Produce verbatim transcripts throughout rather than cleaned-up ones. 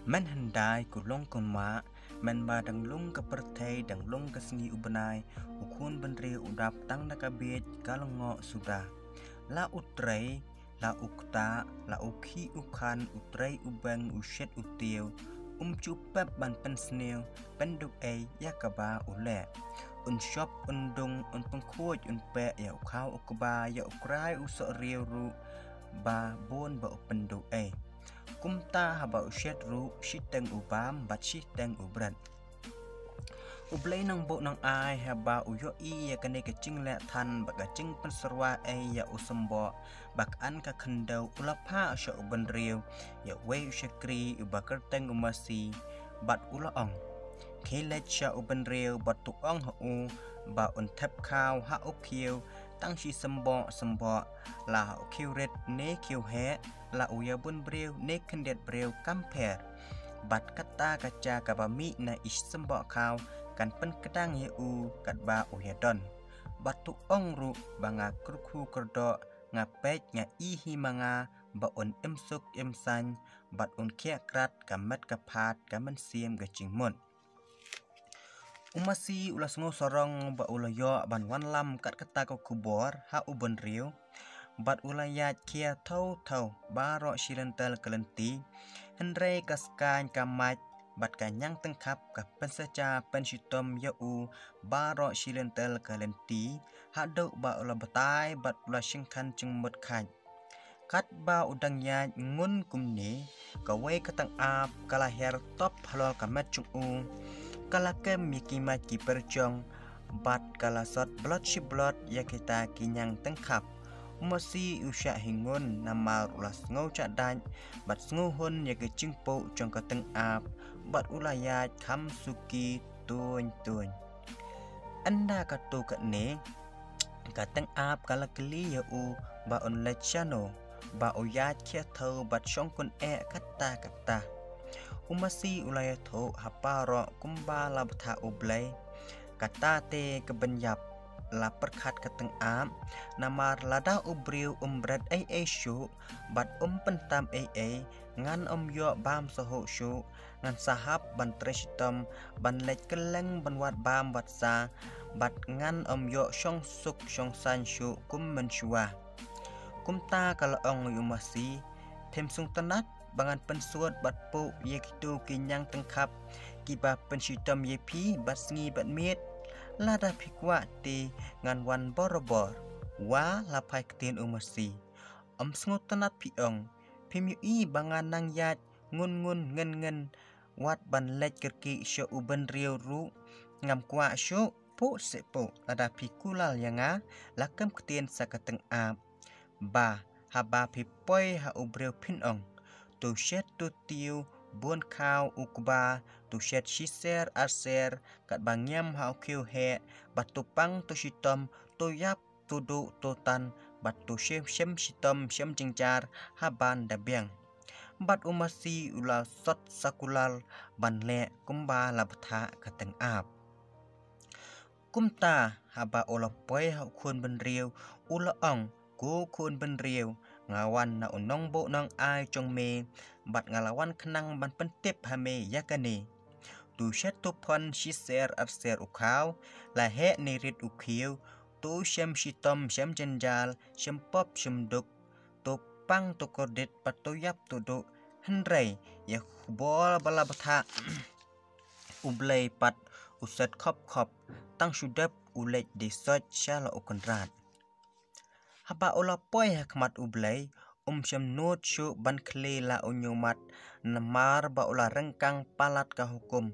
Men hyndai ko long kynmaw, men ba dang long ka pyrthei, dang long ka sngi u bnai, u khun bynriew u dap tang da ka bieit ka lyngngoh suda. La u trei, la u ktah, la u khih u khan, u trei u beng, u shet u tiew, um ju pep ban pynsniew pynduh ei ïa kaba u leh. Un shop, un dung, un pynkhuid, un peh ïa u khaw u kba, ïa u krai u soh riew ruh, ba bun ba u pynduh ei. Kumta haba u shet ruh, shiteng u bam bad shiteng u bret. U Blei Nongbuh Nongai haba u ïohi ïa kane ka jingleh than bad ka jingpynsyrwa ei ïa u Symboh, ba kan ka khyndew, u la phah sha u bynriew ïa uwei u shakri uba kyrteng u Masi, bad u la ong: Khie leit sha u bynriew bad to ong ha u ba un thep khaw ha u khiew tang shi symboh symboh, la ha u khiew rit ne khiew heh, la u ïabun briew ne khyndiat briew kam pher. Bad kata ka ja kaba mih na i symboh khaw kan pynkdang ïa u katba u ïadon. Bad to ong ruh ba nga kyrkhu kyrdoh, nga peit, nga i hi ma nga ba un im suk im saiñ, bad un khiah krat ka met ka phad, ka mynsiem ka jingmut. U Masi u la sngew sarong ba u la ïoh ban wanlam kat kata ka khubor ha u bynriew, bad u la ïaid khia thew thew baroh shi lynter ka lynti, hynrei ka skaiñ ka mait bad ka ñiang tyngkhap ka pynsaja pynshitom ïa u baroh shi lynter ka lynti, haduh ba u la batai bad u la shengkhan jingmut khait. Katba u dang ïaid ngun kumne, kawei ka tyngab ka la hiar top halor ka met jong u, ka la kem ïa ki mait ki pyrjong, bad ka la sot blot shi blot ïa kita ki ñiang tyngkhap. U Masi u shah hi ngun namar u la sngew jahdaid bad sngew hun ïa ka jingpuh jong ka tyngab, bad u la ïaid kham suki tuiñ tuiñ. Ynda katto katne, ka tyngab ka la kylli ïa u ba un leit shano, ba u ïaid khia thew bad shongkun eh katta katta. U Masi u la ïathuh ha baroh kumba la bthah U Blei. Kata te ka ban ïap, la pyrkhat ka tyngab, namar lada u briew um bret ei ei shuh bad um pyntam ei ei, ngan ym ïoh bam shuh shuh, ngan sa hap ban trei shitom, ban leit kylleng ban wad bam wad sa, bad ngan ym ïoh shong suk shong saiñ shuh kum mynshuwa. Kumta ka la ong ïa u Masi: Phim sngewtynnat ba ngan pynsut bad puh ïa kito ki ñiang tyngkhap kiba pynshitom ïa phi bad sngi bad miet? Lada phi kwah te ngan wan borabor. Wa, la phai ktien u Masi. Ym sngewtynnat phi ong? Phim ïohi ba nga nang ïaid ngun ngun ngin ngin, wat ban leit kyrkieh sha u bynriew ruh ngam kwah shuh? Puh seh puh, lada phi kular ïa nga, la kem ktien sa ka tyngab. Ba haba phi poi ha u briew phin ong: To shet to tiew, bun khaw u kba, to shet shi ser ar ser, katba ngiam ha u khiew heh, bad to pang to shitom, to ïap to duh to tan, bad to shem shem shitom shem jynjar ha ban da biang. Bad u Masi u la sot sa kular ban leh kumba la bthah ka tyngab. Kumta haba u la poi ha u khun bynriew, u la ong: Ko khun bynriew, nga wan na u nongbuh nongai jong me, bad nga la wan khnang ban pyntip ha me ïa kane. To shet to phon shi ser ar ser u khaw, la heh ne rit u khiew, to shem shitom shem jynjar, shem pop shem duk, to pang to kordit bad to ïap to duh, hynrei ïa khubor ba la bthah U Blei pat u set khop khop, tang shu dep u leit die soit sha la u kynrad. Haba u la poi ha khmat U Blei, um shem nud shuh ban khlieh la u ñiewmat, namar ba u la ryngkang palat ka hukum.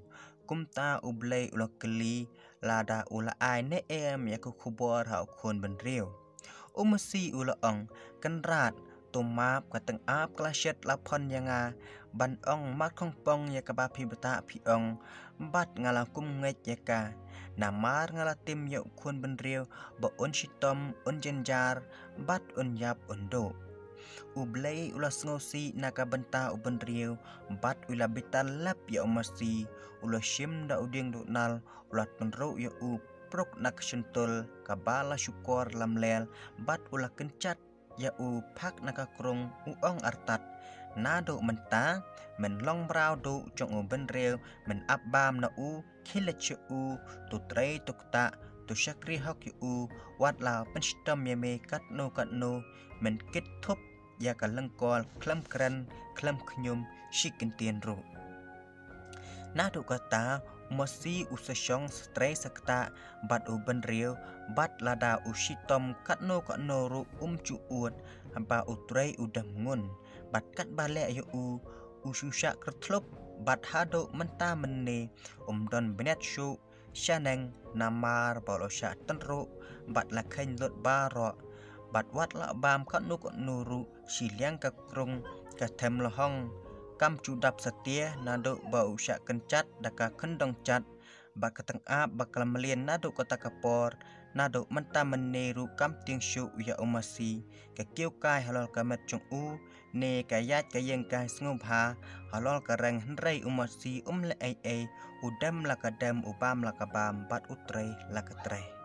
Kumta U Blei u la kylli lada u la ai ne em ïa ka khubor ha u khun bynriew. U Masi u la ong: Kynrad, to map, ka tyngab ka la shet la phon ïa nga ban ong mat khongpong ïa kaba phi bthah phi ong, bad nga la kum ngeit ïa ka. Namar nga la tim ïa u khun bynriew ba un shitom, un jynjar, bad un ïap un duh. U Blei u la sngewsih na ka bynta u bynriew, bad u la bitar lap ïa u Masi, u la shim da u dieng duhnal, u la pynruh ïa u pruk na ka shyntur kaba la shukor lamler, bad u la kynjat ïa u phak na ka krung, u ong artat: Naduh mynta, men long mraw duh jong u bynriew, men ap bam na u, khie leit sha u, to trei to ktah, to shakri hok ïa u, wat la pynshitom ïa me katno katno, men kit thup ïa ka lyngkor khlem kren, khlem khñium, shi kyntien ruh. Naduh kata, u masi u sa shong sa trei sa ktah bad u bynriew, bad lada u shitom katno katno ruh um ju ud, ba u trei u dem ngun. Bad katba leh ïa u, u shu shah kyrthlup, bad haduh mynta mynne, um don bniat shuh, shaneng, namar ba u la shah tynruh, bad la kheiñ lut baroh, bad wat la bam katno katno ruh, shiliang ka krung, ka them la hong, kam ju dap satia, naduh ba u shah kynchat, da ka khyndong chat, bad ka tyngab, bad ka la mlien, naduh kata ka por, naduh mynta mynne ruh kam tieng shuh ïa u masi, ka kiew kai halor ka met jong u, ne ka ïaid ka ïeng kai sngewbha, halor ka reng hynrei u masi um leh ei ei, u dem la ka dem, u bam la ka bam, bad u trei la ka trei.